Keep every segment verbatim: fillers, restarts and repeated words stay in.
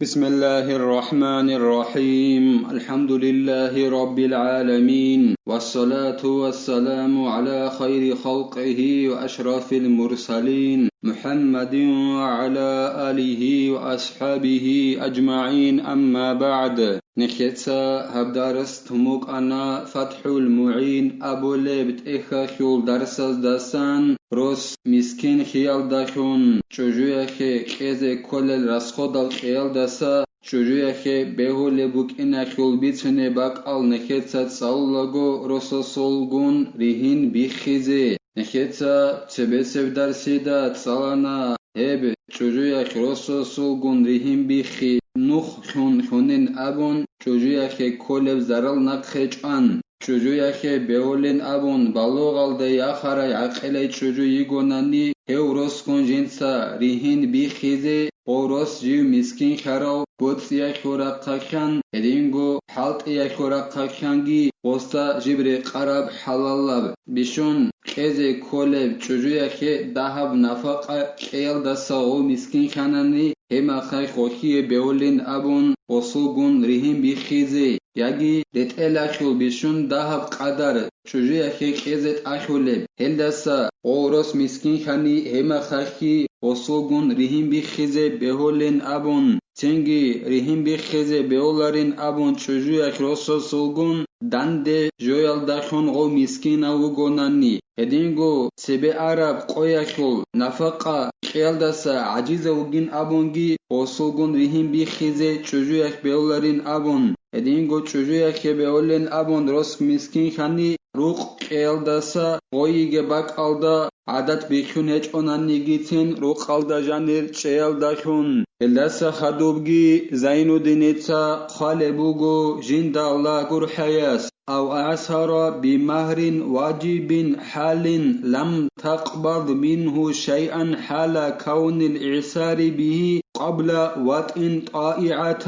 بسم الله الرحمن الرحيم. الحمد لله رب العالمين. والصلاة والسلام على خير خلقه وأشرف المرسلين محمد وعلى آله وأصحابه أجمعين. أما بعد. Нехеца гьаб дарс тумукъана ФатхӀул МугӀин абулеб тӀехьалъул дарсаздасан, рос мискин хиялдалъун, чӀужуяхъе кьезе кколел расходал кьеялдаса, чӀужуяхъе бегьулеб букӀиналъул бицунеб бакӀал нехеца цӀалулаго росасулгун ригьин биххизе. Нехеца цебесеб дарсида цӀалана гьеб чӀужуялъ росасулгун ригьин биххи нух лъун лъунин абун, чӀужуялъе кколеб зарал нахъе чӀван, чӀужуялъе бегьулин абун балугъалда яхарай гӀакъилай чӀужу йигонани, гьев росгун жинца ригьин биххизе, гъов рос жив мискинлъарав боцӀиялъул рахъалъан, гьединго хӀалтӀиялъул рахъалъанги гъосда жиб рекъараб хӀалалаб бищун кьезе кколеб чӀужуялъе дагьаб нафакъа кьеялдаса гъов мискинлъанани, гьеб мехалъ гъолъие бегьулин абун гъосулгун ригьин биххизе, яги ретӀелалъул бищун дагьаб къадар чӀужуялъе кьезе тӀалъулеб, гьелдаса гъов рос мискинлъани гьеб мехалъги гъосулгун ригьин биххизе бегьулин абун, цинги ригьин биххизе бегьуларин абун чӀужуялъ росасулгун данде жоялдалъун гъов мискинав вугонани, гьединго цебе араб къоялъул нафакъа кьеялдаса гӀажизав вугин абунги, гъосулгун ригьин биххизе чӀужуялъ бегьуларин абун, гьединго чӀужуялъе бегьулин абун рос мискинлъани рукъ кьеялдаса гъойиге бакӀалда гӀадат бихьун гьечӀонанигицин рукъалда жанир чӀеялдалъун. Гьелдаса хадубги Зайнуддиница хъвалеб буго жинда Аллагь гурхӀаяс: أو أعسر بمهر واجب حال لم تقبض منه شيئا حال كون الإعسار به قبل وطء طائعة.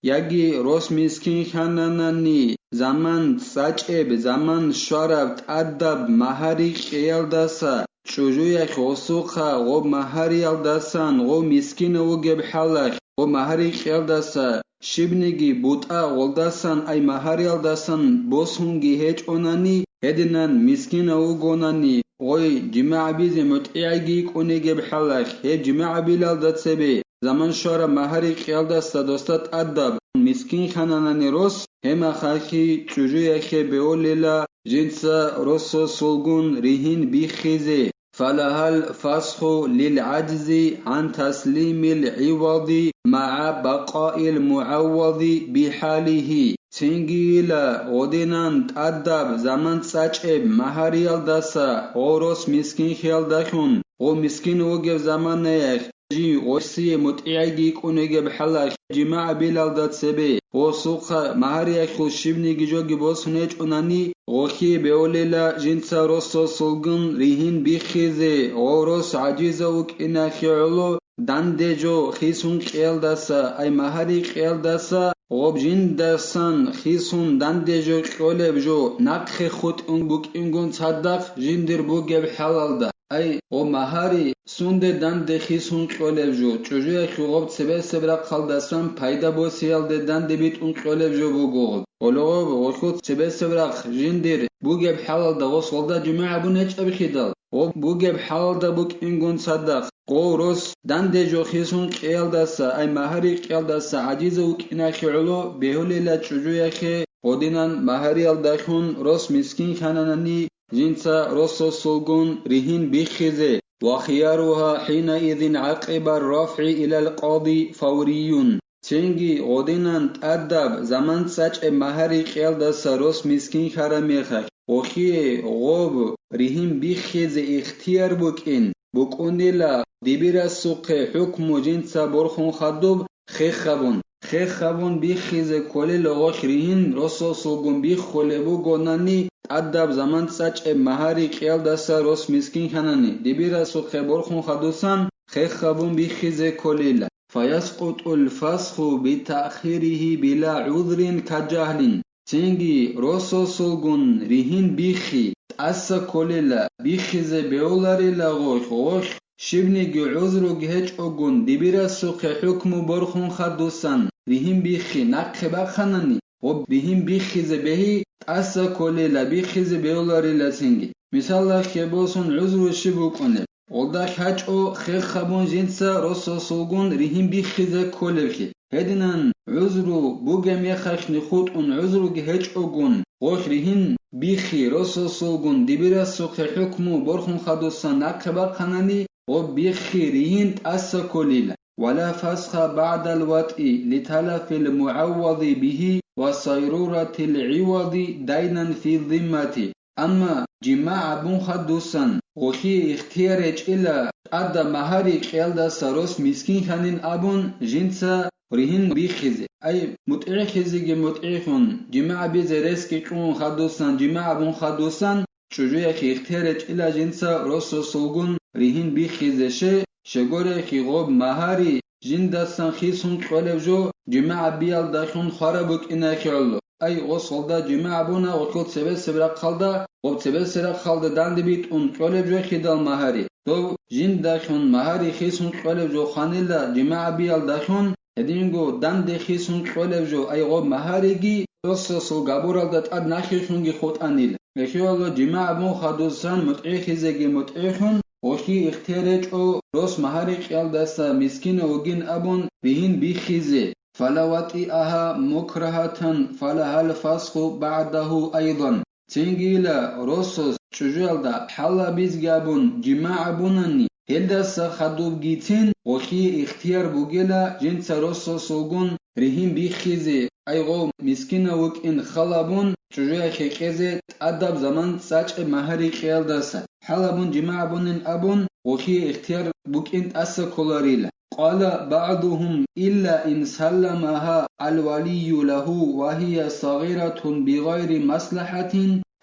Яги рос мискинлъананани заман цӀачӀеб, заман щвараб тӀадаб магьари кьеялдаса, чӀужуялъ гъосухъа гъоб магьариялдасан гъов мискинав вугеб хӀалалъ, гъоб магьари кьеялдаса щибниги бутӀа гъолдасан ай магьариялдасан босунги гьечӀонани, гьединан мискинав вугонани, гъой жимагӀ гьабизе мутӀигӀайги йикӀунегеб хӀалалъ, гьеб жимагӀ гьабилалда цебе заман щвараб магьари кьеялдаса досда тӀадаб мискинлъананани рос, гьеб мехалъги чӀужуялъе бегьулила жинца росасулгун ригьин биххизе. فلها الفسخ للعجز عن تسليم العوض مع بقاء المعوض بحاله. Цинги йила гъодинан тӀадаб заман цӀачӀеб магьариялдаса гъов рос мискинлъиялдалъун, гъов мискин вугеб заманаялъ, жив гъосие мутӀигӀайги йикӀунегеб хӀалалъ, жимагӀ гьабилалда цебе гъосухъа магьариялъул щибниги жоги босун гьечӀонани, гъолъие бегьулила жинца росасулгун ригьин биххизе, гъов рос гӀажизав вукӀиналъе гӀоло данде жо хисун кьеялдаса ай магьари кьеялдаса, гъоб жиндасан хисун данде жо кьолеб жо нахъе хутӀун букӀингун цадахъ жиндир бугеб хӀалалда. Ай, гъо магьари сунде данде хисун кьолеб жо, чӀужуялъул гъоб цебесеб рахъалдасан пайда босиялде данде битӀун кьолеб жо буго. Гъоло гъоб гъолъул цебесеб рахъ жиндир бугеб хӀалалда гъос гъолда жимагӀ гьабун гьечӀеб хидал, гъоб бугеб хӀалалда букӀингун цадахъ, гъов рос данде жо хисун кьеялдаса ай магьари кьеялдаса гӀажизав вукӀиналъе гӀоло бегьулила чӀужуялъе гъодинан магьариялдалъун рос мискинлъананани, жинца росасулгун ригьин биххизе, وخيارها حينئذ عقب الرفع إلى القاضي فوري. Цинги гъодинан тӀадаб заман цӀачӀеб магьари кьеялдаса рос мискинлъараб мехалъ, гъолъие гъоб ригьин биххизе ихтияр букӀин, букӀунила дибирасухъе хӀукму жинца борхун хадуб хехабун, хехабун биххизе кколел гъолъ ригьин росасулгун биххулеб бугонани, тӀадаб заман цӀачӀеб магьари кьеялдаса рос мискинлъанани, дибирасухъе борхун хадусан хехабун биххизе кколила. فيسقط الفسخ بتأخيره بلا عذر كجهل. Цинги росасулгун ригьин биххи тӀаса кколела, биххизе бегьуларела гъолъ, гъолъ щибниги гӀузруги гьечӀогун дибирасухъе хӀукму борхун хадусан ригьин биххи нахъе бахъанани, гъоб ригьин биххизе бегьи тӀаса кколила, биххизе бегьуларила цинги. Мисалалъе босун, гӀузру щиб букӀунеб? Гъолда лъачӀо хех гьабун жинца росасулгун ригьин биххизе кколеблъи. Гьединан гӀузру бугеб мехалъ нихутӀун гӀузруги гьечӀогун, гъолъ ригьин биххи росасулгун дибирасухъе хӀукму борхун хадусан нахъе бахъанани, гъоб биххи ригьин тӀаса кколила. ولا فسخ بعد الوطء لتلف المعوض به وصيرورة العوض دينا في الذمة. Амма жимагӀ гьабун хадусан, гъолъие ихтияр гьечӀила тӀадаб магьари кьеялдаса рос мискинлъанин абун, жинца ригьин биххизе, ай, мутӀигӀлъизеги мутӀигӀлъун, жимагӀ гьабизе ресги кьун хадусан, жимагӀ гьабун хадусан, чӀужуялъе ихтияр гьечӀила жинца росасулгун ригьин биххизе, ще, щегорехи гъоб магьари жиндасан хисун кьолеб жо, жимагӀ гьабиялдалъун хвараб букӀиналъе гӀоло. Ай, гъос гъолда жимагӀ гьабуна, гъолъул цебесеб рахъалда, гъоб цебесеб рахъалда данде битӀун кьолеб жо хидал магьари. Дов жиндалъун магьари хисун кьолеб жо хванила жимагӀ гьабиялдалъун, гьединго данде хисун кьолеб жо, ай гъоб магьариги росасул габуралда тӀад нахъехунги хутӀанила. Гьелъие гӀоло жимагӀ гьабун хадусан мутӀигӀлъизеги мутӀигӀлъун, гъолъие ихтияр гьечӀо рос магьари кьеялдаса мискинав вугин абун ригьин биххизе. فلا وطئها مكرهة فلها الفسخ بعده أيضا. Цингила росас чӀужуялда хӀалабизги абун жимагӀ гьабунани, гьелдаса хадубгицин гъолъие ихтияр бугила жинца росасулгун ригьин биххизе, ай гъов мискинав вукӀин халабун чӀужуялъе кьезе тӀадаб заман цӀачӀеб магьари кьеялдаса, хӀалабун жимагӀ гьабунин абун гъолъие ихтияр букӀин тӀаса кколарила. قال بعضهم: إلا إن سلمها الولي له وهي صغيرة بغير مصلحة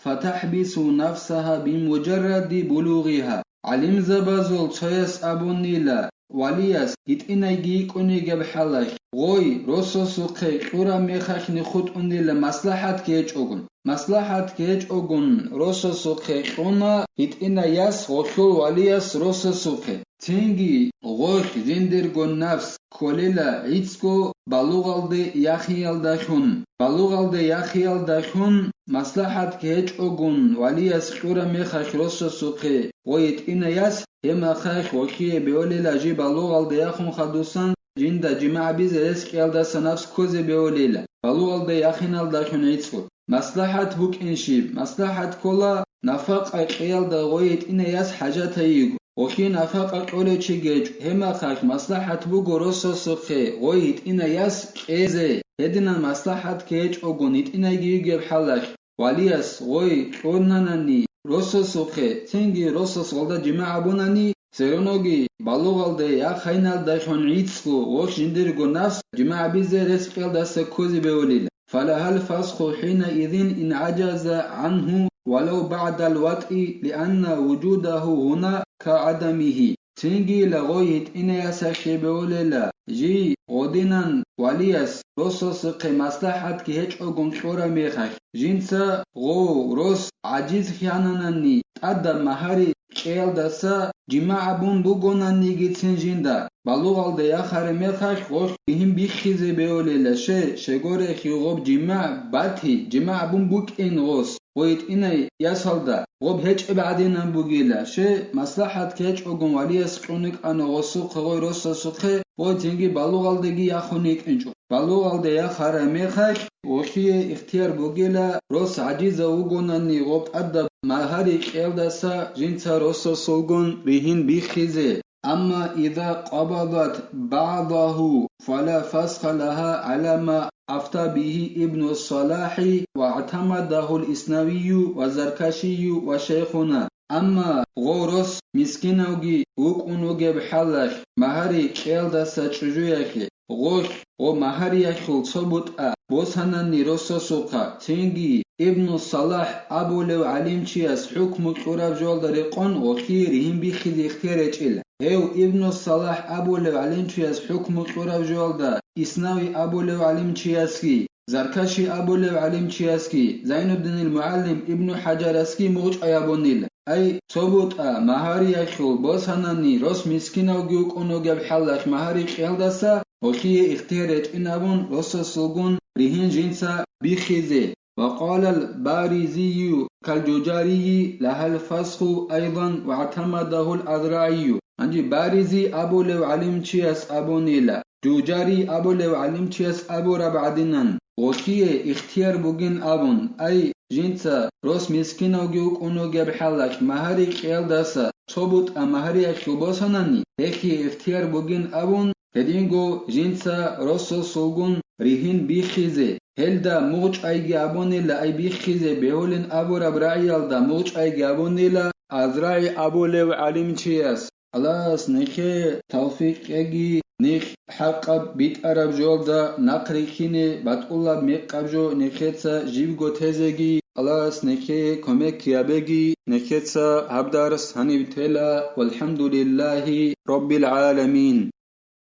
فتحبس نفسها بمجرد بلوغها. ГӀалимзабазул цояс абунила, валияс гьитӀинайги йикӀун йигеб хӀалалъ, гъой росасухъе кьураб мехалъ нихутӀунила маслахӀатги гьечӀогун. МаслахӀатги гьечӀогун росасухъе кьуна гьитӀинай яс гъолъул валияс росасухъе. Цинги гъолъ жиндирго нафс кколила гӀицӀго балугъалде яхиялдалъун. Балугъалде яхиялдалъун маслахӀатги гьечӀогун валияс кьураб мехалъ росасухъе гъой гьитӀинай яс, гьеб мехалъ гъолъие бегьулила жий балугъалде яхун хадусан жинда жимагӀ гьабизе рес кьеялдаса нафс ккозе бегьулила, балугъалде яхиналдалъун гӀицӀго. МаслахӀат букӀин щиб? МаслахӀат ккола, нафакъа кьеялда гъой гьитӀинай яс хӀажатайиго. Гъолъие нафакъа кьолев чи гьечӀо, гьеб мехалъ маслахӀат буго росасухъе гъой гьитӀинай яс кьезе. Гьединан маслахӀатги гьечӀогун гьитӀинайги йигеб хӀалалъ, валияс гъой кьунанани росасухъе, цинги росас гъолда жимагӀ гьабунани, цероноги балугъалде яхайналдалъун гӀицӀго гъолъ жиндирго нафс жимагӀ гьабизе рес кьеялдаса ккозе бегьулила. فلها الفسخ حينئذ إن عجز عنه ولو بعد الوطء لأن وجوده هنا كعدمه. Цинги лагъой гьитӀинай ясалъе бегьулела, жий гъодинан валияс росасухъе маслахӀатги гьечӀогун кьураб мехалъ, жинца гъов рос гӀажизлъананани тӀадаб магьари кьеялдаса жимагӀ гьабун бугонанигицин жинда, балугъалде яхараб мехалъ гъолъ ригьин биххизе бегьулела, ще, щегорехи гъоб жимагӀ бати, жимагӀ гьабун букӀин гъос. Гъой гьитӀинай ясалда гъоб гьечӀеб гӀадинан бугила, ще, маслахӀат гьечӀогун валияс кьун йикӀана гъосухъе гъой росасухъе, гъой цинги балугъалдеги яхун йикӀинчӀо. Балугъалде яхараб мехалъ, гъолъие ихтияр бугила, рос гӀажизав вугонани гъоб тӀадаб магьари кьеялдаса жинца росасулгун ригьин биххизе. أما إذا قبضت بعضه فلا فسخ لها على ما أفتى به ابن الصلاح واعتمده الإسنوي والزركشي وشيخنا. Амма гъов рос мискинавги вукӀун вугеб хӀалалъ, магьари кьеялдаса чӀужуялъе, гъолъ гъо магьариялъул цо бутӀа босанани росасухъа, цинги Ибну Салахь абулев гӀалимчияс хӀукму кьураб жоялда рекъон гъолъие ригьин биххизе ихтияр гьечӀила. Гьев Ибну Салахь абулев гӀалимчияс хӀукму кьураб жоялда, Иснави абулев гӀалимчиясги, Заркаши абулев гӀалимчиясги, Зайнуддинил мугӀаллим Ибну ХӀаджарасги мугъчӀвай абунила. ай, цо бутӀа магьариялъул босанани, рос мискинавги вукӀун вугеб хӀалалъ магьари кьеялдаса гъолъие ихтияр гьечӀин абун, росасулгун ригьин жинца биххизе. وقال البارزي كالجوجري لها الفسخ أيضا واعتمده الأزرعي. Гьанже Баризи абулев гӀалимчияс абунила, Жужари абулев гӀалимчияс абураб гӀадинан, гъолъие ихтияр бугин абун, ай, жинца рос мискинавги вукӀун вугеб хӀалалъ магьари кьеялдаса цо бутӀа магьариялъул босанани, гьелъие ихтияр бугин абун, гьединго жинца росасулгун ригьин биххизе, гьелда мугъчӀвайги абунила, ай биххизе бегьулин абураб рагӀиялда мугъчӀвайги абунила АзрагӀи абулев гӀалимчияс. Аллагьас нехее тавфикъ кьеги, нехь хӀакъаб битӀараб жоялда нахъ рихьине батӀулаб мекъаб жо нехеца живго тезеги, Аллагьас нехее кумек гьабеги, нехеца гьаб дарс гьаниб тела. ВалхӀамдулиллагьи раббил гӀаламин.